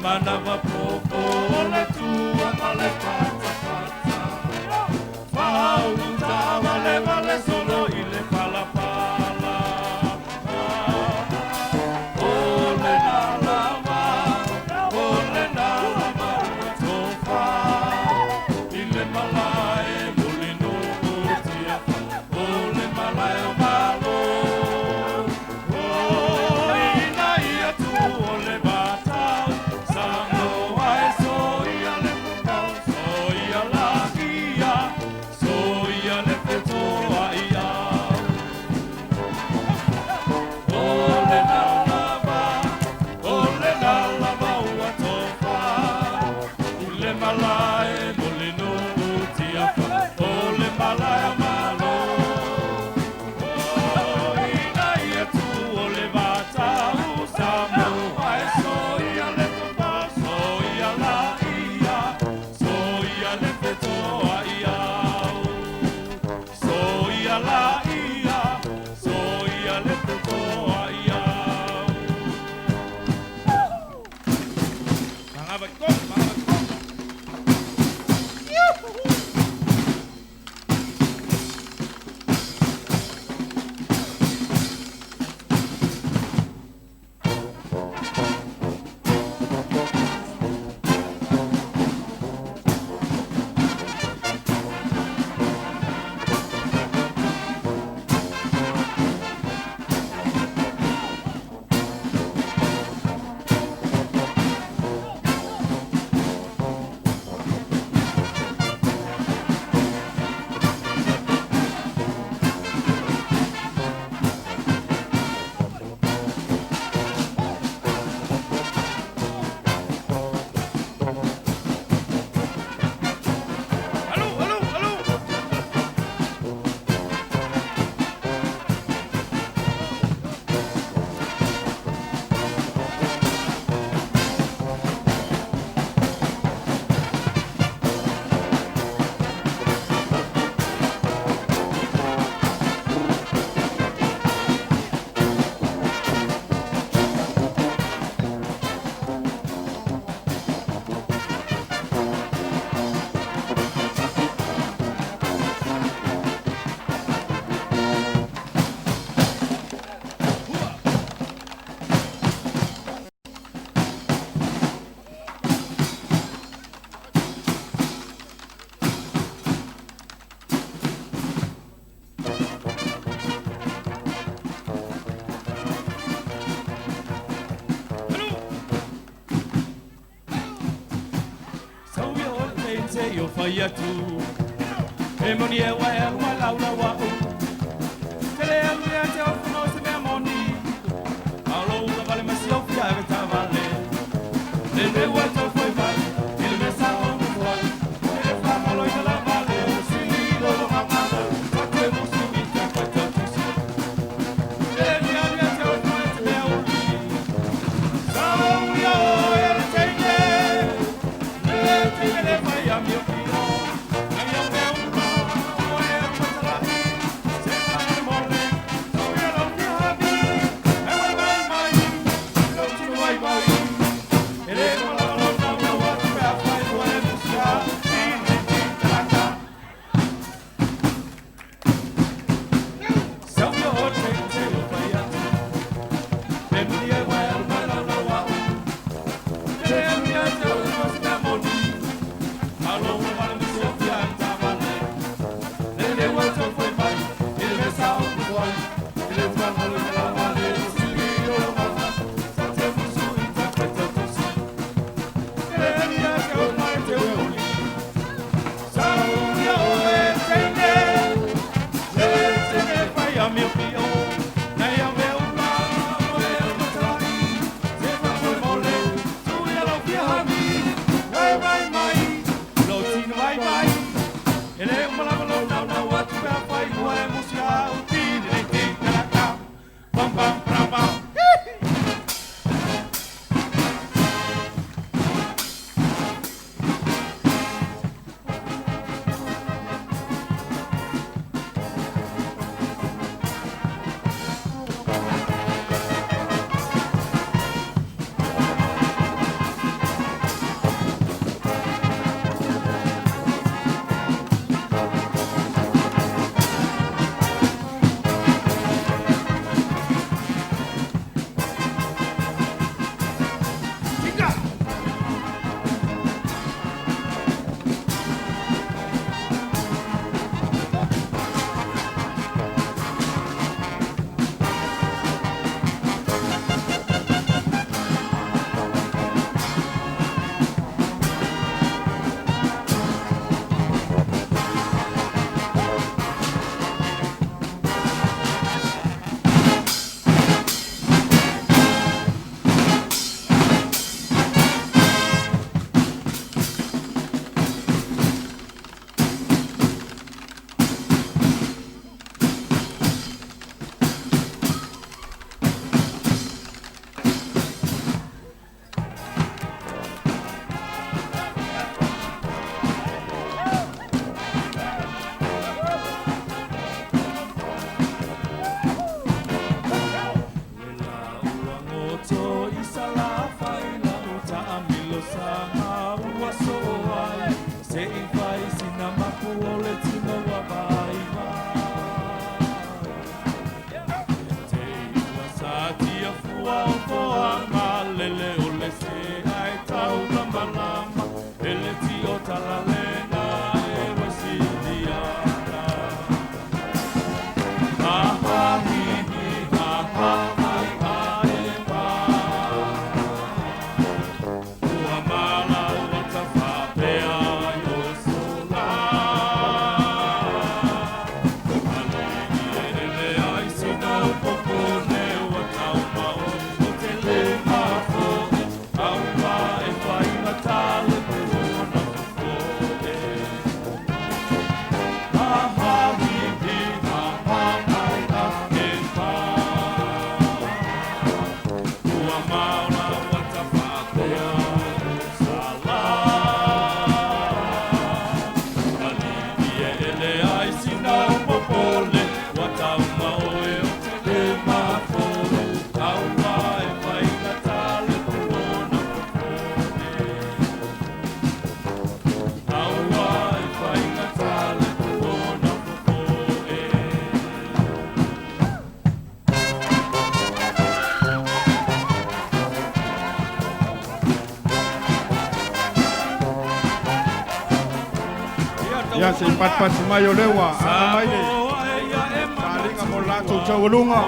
Manawa popo o le tua ma le patapata Faauluta vale vale solo i le palapala O le nalava, o le nalava ua tofa I le malae mulinuu tiafa O le malae o Malo O ina ia tu o le vatau Samoa e soia le fukau Soia la ia, soia le fetoa ia O le nalava, o le nalava ua tofa I le malae mulinuu tiafa O le malae o Malo O ina ia tu o le vatau Samoa e soia le tofa Soia la ia, soia le fetoa ia Soia la ia, soia le fetoa ia. Mga bagkong, mga bagkong. Alu, alu, alu. Alu. Sau ia o le te o fai atu. E moni e wa e alu mai lau lau au. Te le alu ia te o funo se mea moni. Alo ula vale ma si au fia e ta vale. Le le wa tau foi mai. I le mesa o mu foi. Le fa malo i la vale. O si lo lo mamata. Fa te musu mi te fa te tusi. Te le alu ia te o funo se mea uli. Sau ia o e le teine. Le teine le mai a mi o. Ai au mea uma o e au matalahi. Se fa mole. Sau ia lau fia havi. E wai mai mai. Lau tino wai wai. E le malaga lau nau nau atu pe a fai ua e musia. Ti ti ti talaka. Sau ia o te te o fai atu. E muni e wai alu mai lau lau au. Te alu ia te o no se mea moni. Alo ua vale mo si au fia e ta vale. Le le ua tau foi mai. I le mea sa o ku foi. I le tua malo i la vale. O sili o lo mama. Sa te musu i ta koe tau tusi. Te alu ia te o mai te uli. Sau ia o e teine. Le teine fai a mi pio. Nei a mea ula o e au matai. Se fa foi mole. Tu ia lau fia havi. Wai wai mai. Lo tino wai mai. E le umalava lo nau nau atu pe a fai ua e musi a u ti le ti talaka. Pam pam pam pam. Ia se i patipati mai o lea ua aga mai le faaaliga mo le latou taualuga.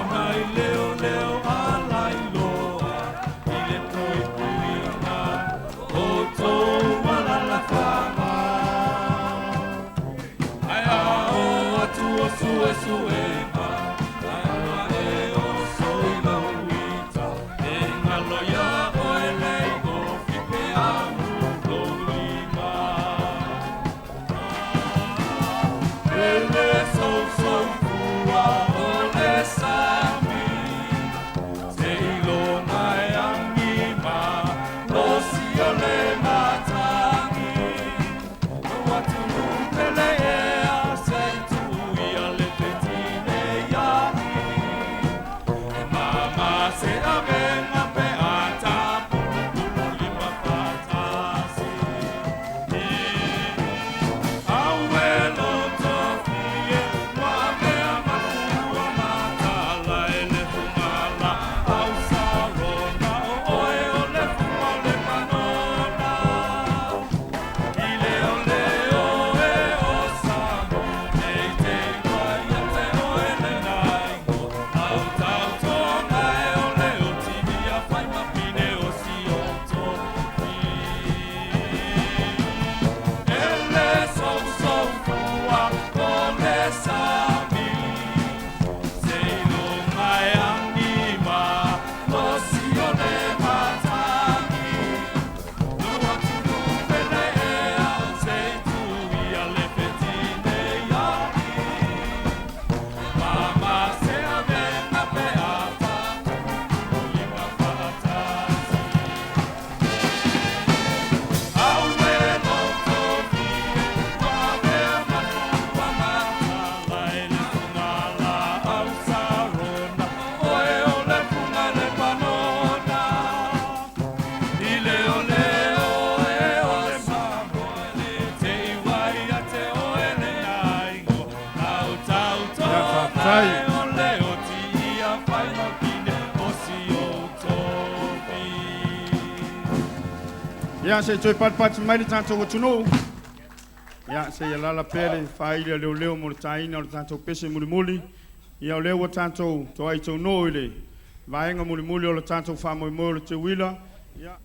Ia faafetai. Ia se i toe patipati mai le tatou atunuu. Ia se i alaala pea le faaili a leoleo mo le taina o le tatou pese mulimuli. Ia o lea ua tatou toai taunuu i le vaega mulimuli o le tatou faamoemoe o le teuila. Ia